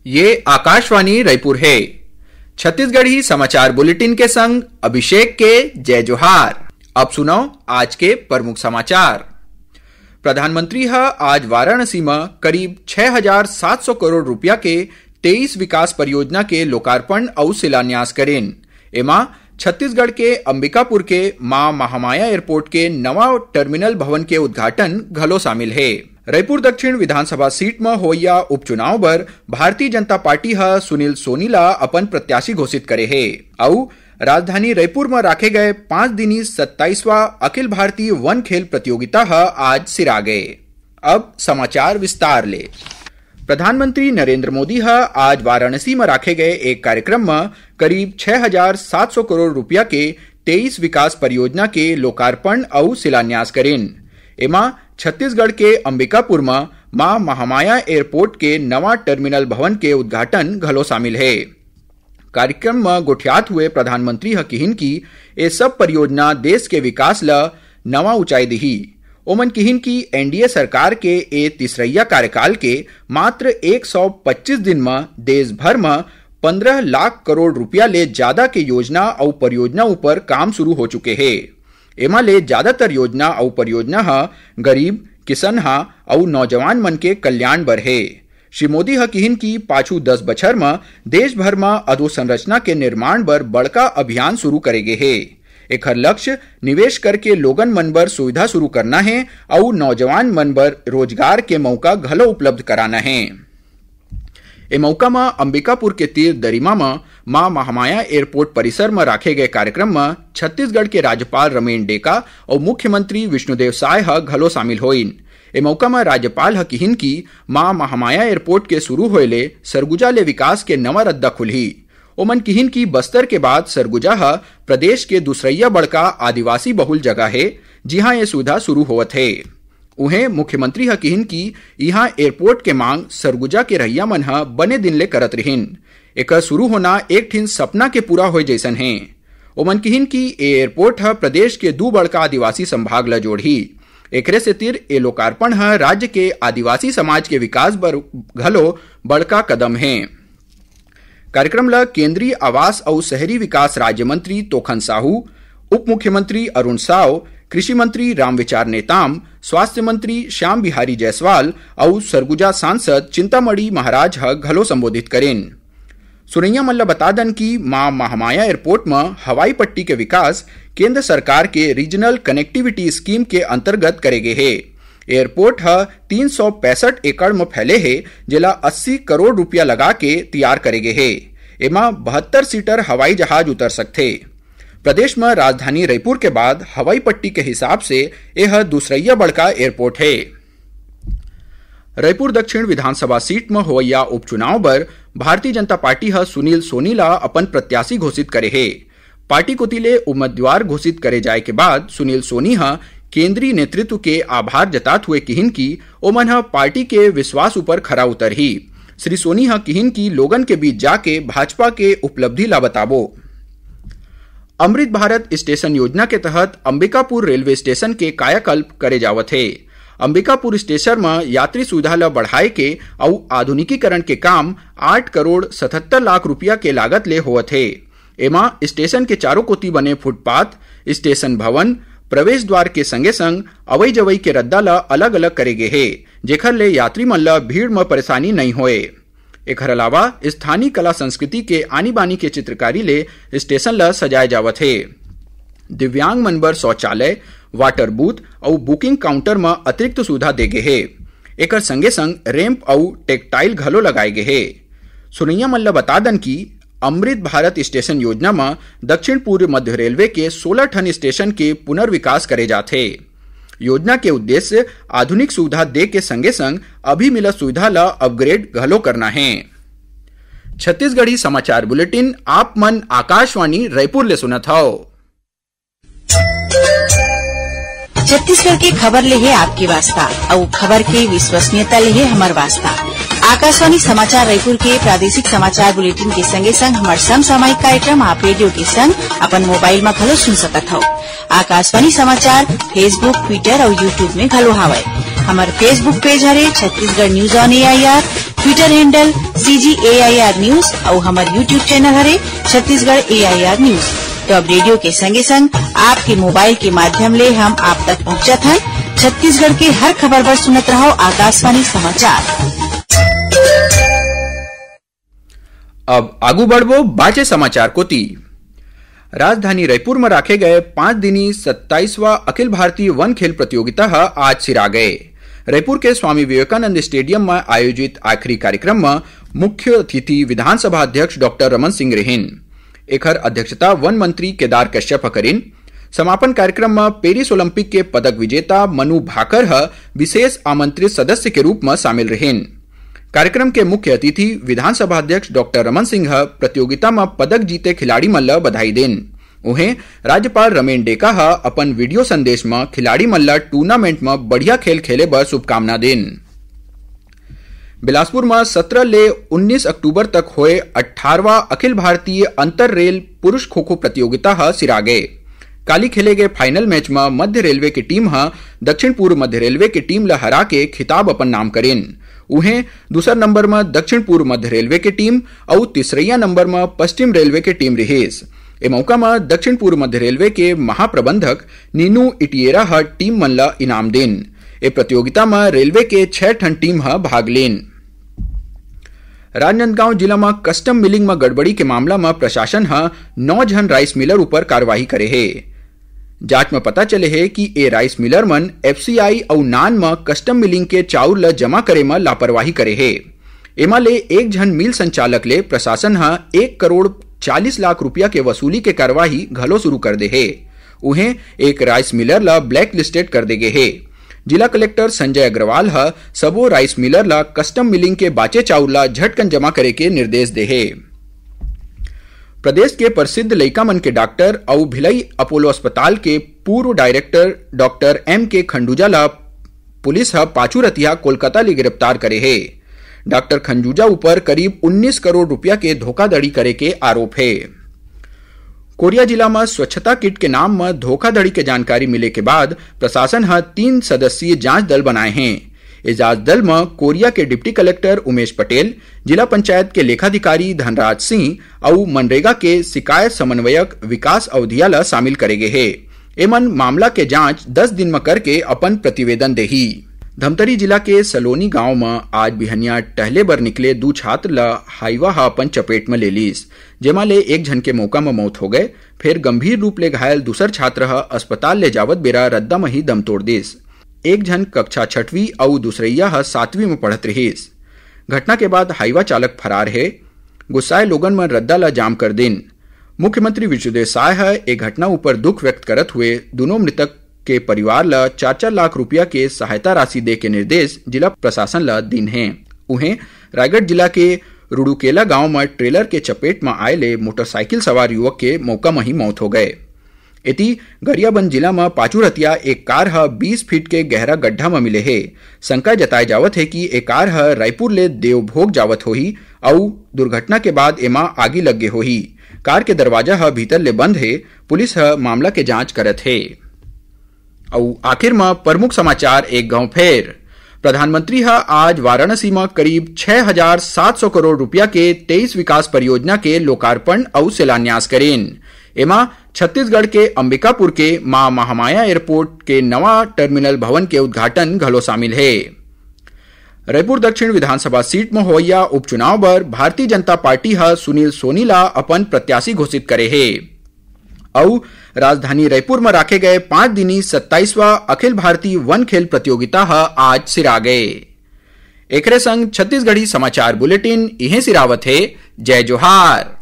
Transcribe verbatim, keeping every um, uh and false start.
ये आकाशवाणी रायपुर हे। छत्तीसगढ़ी समाचार बुलेटिन के संग अभिषेक के जय जोहार। अब सुनव आज के प्रमुख समाचार। प्रधानमंत्री ह आज वाराणसी म करीब छह हजार सात सौ करोड़ रुपया के तेईस विकास परियोजना के लोकार्पण अउ शिलान्यास करेन। एमा छत्तीसगढ़ के अंबिकापुर के मां महामाया एयरपोर्ट के नवा टर्मिनल भवन के उद्घाटन घलो शामिल हे। रईपुर दक्षिण विधानसभा सीट म होवइया उपचुनाव बर भारतीय जनता पार्टी ह सुनील सोनी ला अपन प्रत्याशी घोषित करे हे अउ राजधानी रईपुर म राखे गए पांच दिनी सत्ताईसवां अखिल भारतीय वन खेल प्रतियोगिता ह आज सिरा गए। अब समाचार विस्तार ले। प्रधानमंत्री नरेंद्र मोदी ह आज वाराणसी म राखे गए एक कार्यक्रम म करीब छह हजार सात सौ करोड़ रुपया के तेईस विकास परियोजना के लोकार्पण अउ शिलान्यास करेन। एमा छत्तीसगढ़ के अंबिकापुर म मां महामाया एयरपोर्ट के नवा टर्मिनल भवन के उद्घाटन घलो शामिल हे। कार्यक्रम म गोठियात हुए प्रधानमंत्री ह किहिन कि ए सब परियोजना देश के विकास ल नवा ऊंचाई दिही। ओमन किहिन कि एनडीए सरकार के ए तीसरइया कार्यकाल के मात्र एक सौ पच्चीस दिन म देश भर म पंद्रह लाख करोड़ रुपया ले जादा के योजना अउ परियोजना ऊपर काम शुरू हो चुके हे। एमा ले जादातर योजना अउ परियोजना ह गरीब, किसनहा अउ नौजवान मन के कल्याण बर हे। श्री मोदी ह किहिन कि पाछू दस बछर म देश भर म अधोसंरचना के निर्माण बर बड़का अभियान शुरू करे गे हे। एखर लक्ष्य निवेश करके लोगन मन बर सुविधा शुरू करना हे अउ नौजवान मन बर रोजगार के मउका घलो उपलब्ध कराना हे। ए मउका म अंबिकापुर के तीर दरिमा म मां महामाया एयरपोर्ट परिसर म राखे गए कार्यक्रम म छत्तीसगढ़ के राज्यपाल रमेन डेका अउ मुख्यमंत्री विष्णुदेव साय ह घलो शामिल होइन। ए मउका म राज्यपाल ह किहिन कि मां महामाया एयरपोर्ट के शुरू होए ले सरगुजा ले विकास के नवा रद्दा खुलही। ओमन किहिन कि बस्तर के बाद सरगुजा ह प्रदेश के दूसरइया बड़का आदिवासी बहुल जगह हे, जिहां ये सुविधा शुरू होवत हे। उहें, मुख्यमंत्री ह किहिन कि इहां एयरपोर्ट के मांग सरगुजा के रहइया मन ह बने दिन ले करत रिहिन। एकर शुरू होना एक ठिन सपना के पूरा होए जइसन हे। ओमन किहिन कि ए एयरपोर्ट ह प्रदेश के दू बड़का आदिवासी संभाग ल जोड़ही। एकरे सेतिर ए लोकार्पण ह राज्य के आदिवासी समाज के विकास बर घलो बड़का कदम हे। कार्यक्रम ल केंद्रीय आवास अउ शहरी विकास राज्य मंत्री तोखन साहू, उप मुख्यमंत्री अरुण साव, कृषि मंत्री रामविचार नेताम, स्वास्थ्य मंत्री श्याम बिहारी जायसवाल अउ सरगुजा सांसद चिंतामणि महाराज ह घलो संबोधित करेन। सुनइया मन ल बता दन कि मां महामाया एयरपोर्ट म हवाई पट्टी के विकास केंद्र सरकार के रीजनल कनेक्टिविटी स्कीम के अंतर्गत करे गे हे। एयरपोर्ट ह तीन सौ पैंसठ एकड़ म फैले हे, जेला अस्सी करोड़ रुपया लगा के तियार करे गे हे। एमा बहत्तर सीटर हवाई जहाज उतर सकथे। प्रदेश म राजधानी रईपुर के बाद हवाई पट्टी के हिसाब से एह दूसरइया बड़का एयरपोर्ट हे। रईपुर दक्षिण विधानसभा सीट म होवइया उपचुनाव बर भारतीय जनता पार्टी ह सुनील सोनी ला अपन प्रत्याशी घोषित करे हे। पार्टी कोति ले उम्मीदवार घोषित करे जाए के बाद सुनील सोनी ह केंद्रीय नेतृत्व के आभार जतात हुए किहिन कि ओमन ह पार्टी के विश्वास ऊपर खरा उतरही। श्री सोनी ह किहिन कि लोगन के बीच जाके भाजपा के उपलब्धि ला बताबो। अमृत भारत स्टेशन योजना के तहत अंबिकापुर रेलवे स्टेशन के कायाकल्प करे जावत हे। अंबिकापुर स्टेशन म यात्री सुविधा ल बढ़ाए के अउ आधुनिकीकरण के काम आठ करोड़ सतहत्तर लाख रुपया के लागत ले होवत हे। एमा स्टेशन के चारों कोति बने फुटपाथ, स्टेशन भवन, प्रवेश द्वार के संगे संग अवई जवई के रद्दा ल अलग-अलग करे गे हे, जेखर ले यात्री मन ल भीड़ म परेशानी नइ होए। एखर अलावा स्थानीय कला संस्कृति के आनी-बानी के चित्रकारी ले स्टेशन ल सजाए जावत हे। दिव्यांग मन बर शौचालय, वाटर बूथ अउ बुकिंग काउंटर म अतिरिक्त सुविधा दे गे हे। एकर संगे संग रैंप अउ टेक्टाइल घलो लगाए गे हे। सुनइया मन ल बता दन कि अमृत भारत स्टेशन योजना म दक्षिण पूर्व मध्य रेलवे के सोलह ठन स्टेशन के पुनर्विकास करे जाथे। योजना के उद्देश्य आधुनिक सुविधा दे के संगे संग अभी मिलत सुविधा ल अपग्रेड घलो करना हे। छत्तीसगढ़ी समाचार बुलेटिन आप मन आकाशवाणी रायपुर ले सुनत हव। छत्तीसगढ़ के खबर ले हे आपके वास्ता, अउ खबर के विश्वसनीयता ले हे हमर वास्ता। आकाशवाणी समाचार रायपुर के प्रादेशिक समाचार बुलेटिन के संगे संग हमर समसामयिक कार्यक्रम आप रेडियो के संग अपन मोबाइल म घलो सुन सकत हव। आकाशवाणी समाचार Facebook, Twitter अउ YouTube में घलो हावय। हमर Facebook page हरे Chhattisgarh news on A I R, Twitter handle C G A I R news अउ हमर YouTube channel हरे Chhattisgarh A I R news। तो अब रेडियो के संगे संग आपके मोबाइल के माध्यम ले हम आप तक पहुंचत हन। छत्तीसगढ़ के हर खबर बर सुनत रहो आकाशवाणी समाचार। अब आगू बढ़बो बाचे समाचार कोती। राजधानी रायपुर म राखे गए पांच दिनी सत्ताईसवां अखिल भारतीय वन खेल प्रतियोगिता ह आज सिरा गए। रायपुर के स्वामी विवेकानंद स्टेडियम म आयोजित आखिरी कार्यक्रम म मुख्य अतिथि विधानसभा अध्यक्ष डॉक्टर रमन सिंह रेहिन। एखर अध्यक्षता वन मंत्री केदार कश्यप ह करिन। समापन कार्यक्रम म पेरिस ओलंपिक के पदक विजेता मनु भाकर ह विशेष आमंत्रित सदस्य के रूप म शामिल रेहिन। कार्यक्रम के मुख्य अतिथि विधानसभा अध्यक्ष डॉक्टर रमन सिंह ह प्रतियोगिता म पदक जीते खिलाड़ी मन ल बधाई देन। उहें, राज्यपाल रमेन डेका ह अपन वीडियो संदेश म खिलाड़ी मन ल टूर्नामेंट म बढ़िया खेल खेले बर शुभकामना देन। बिलासपुर म सत्रह ले उन्नीस अक्टूबर तक होए अट्ठारहवां अखिल भारतीय अंतर रेल पुरुष खो-खो प्रतियोगिता ह सिरा गे। काली खेले गए फाइनल मैच म मध्य रेलवे के टीम ह दक्षिण पूर्व मध्य रेलवे के टीम ल हरा के खिताब अपन नाम करिन। उहें, दूसर नंबर म दक्षिण पूर्व मध्य रेलवे के टीम अउ तीसरइया नंबर म पश्चिम रेलवे के टीम रिहिस। ए मौका म दक्षिण पूर्व मध्य रेलवे के महाप्रबंधक नीनू इटिएरा ह टीम मन ल इनाम दिन। ए प्रतियोगिता म रेलवे के छह ठन टीम ह भाग लेन। राजनांदगांव जिला म कस्टम मिलिंग म गड़बड़ी के मामला म प्रशासन ह नौ झन राइस मिलर ऊपर कार्रवाई करे हे। जांच म पता चले हे कि ए राइस मिलर मन एफसीआई अउ नान म कस्टम मिलिंग के चाउर ल जमा करे म लापरवाही करे हे। एमा ले एक झन मिल संचालक ले प्रशासन ह एक करोड़ चालीस लाख रुपया के वसूली के कार्रवाई घलो शुरू कर दे हे। उहें, एक राइस मिलर ल ब्लैक लिस्टेड कर दे गे हे। जिला कलेक्टर संजय अग्रवाल ह सबो राइस मिलर ल कस्टम मिलिंग के बाचे चाउर ल झटकन जमा करे के निर्देश दे हे। प्रदेश के प्रसिद्ध लइका मन के डॉक्टर अउ भिलाई अपोलो अस्पताल के पूर्व डायरेक्टर डॉक्टर एम के खंडूजा ल पुलिस ह पाछू रतिहा कोलकाता ले गिरफ्तार करे हे। डॉक्टर खंडूजा ऊपर करीब उन्नीस करोड़ रुपया के धोखाधड़ी करे के आरोप हे। कोरिया जिला म स्वच्छता किट के नाम म धोखाधड़ी के जानकारी मिले के बाद प्रशासन ह तीन सदस्यीय जांच दल बनाए हे। ए जांच दल म कोरिया के डिप्टी कलेक्टर उमेश पटेल, जिला पंचायत के लेखाधिकारी धनराज सिंह अउ मनरेगा के शिकायत समन्वयक विकास अवधिया ल शामिल करे गे हे। एमन मामला के जांच दस दिन म करके अपन प्रतिवेदन देही। धमतरी जिला के सलोनी गांव म आज बिहनिया टहले बर निकले दू छात्र ल हाईवा ह अपन चपेट म ले लीस, जेमा ले एक झन के मौका म मौत हो गए, फेर गंभीर रूप ले घायल दूसर छात्र ह अस्पताल ले जावत बेरा रद्दा म ही दम तोड़ दिस। एक झन कक्षा छठवीं अउ दूसरइया ह सातवीं म पढ़त रिहिस। घटना के बाद हाईवा चालक फरार हे। गुस्साए लोगन मन रद्दा ल जाम कर दिन। मुख्यमंत्री विष्णुदेव साय ह ए घटना ऊपर दुख व्यक्त करत हुए दुनों मृतक के परिवार ल चार चार लाख रुपया के सहायता राशि दे के निर्देश जिला प्रशासन ल दिन हे। उहें, रायगढ़ जिला के रुड़ुकेला गांव म ट्रेलर के चपेट म आए ले मोटरसाइकिल सवार युवक के मौका म ही मौत हो गए। एती, गरियाबंद जिला म पाचू रतिया एक कार ह बीस फीट के गहरा गड्ढा म मिले हे। शंका जताए जावत हे कि ए कार ह रायपुर ले देवभोग जावत होही अउ दुर्घटना के बाद एमा आगी लग गे होही। कार के दरवाजा ह भीतर ले बंद हे। पुलिस ह मामला के जांच करत हे। अउ आखिर म प्रमुख समाचार एक घांव फेर। प्रधानमंत्री ह आज वाराणसी म करीब छह हजार सात सौ करोड़ रुपया के तेईस विकास परियोजना के लोकार्पण अउ शिलान्यास करेन। एमा छत्तीसगढ़ के अंबिकापुर के मां महामाया एयरपोर्ट के नवा टर्मिनल भवन के उद्घाटन घलो शामिल हे। रायपुर दक्षिण विधानसभा सीट म होवइया उपचुनाव बर भारतीय जनता पार्टी ह सुनील सोनी ला अपन प्रत्याशी घोषित करे हे। अउ राजधानी रायपुर म राखे गए पांच दिनी सत्ताईसवां अखिल भारतीय वन खेल प्रतियोगिता ह आज सिरा गए। एकरे संग छत्तीसगढ़ी समाचार बुलेटिन इहें सिरावत हे। जय जोहार।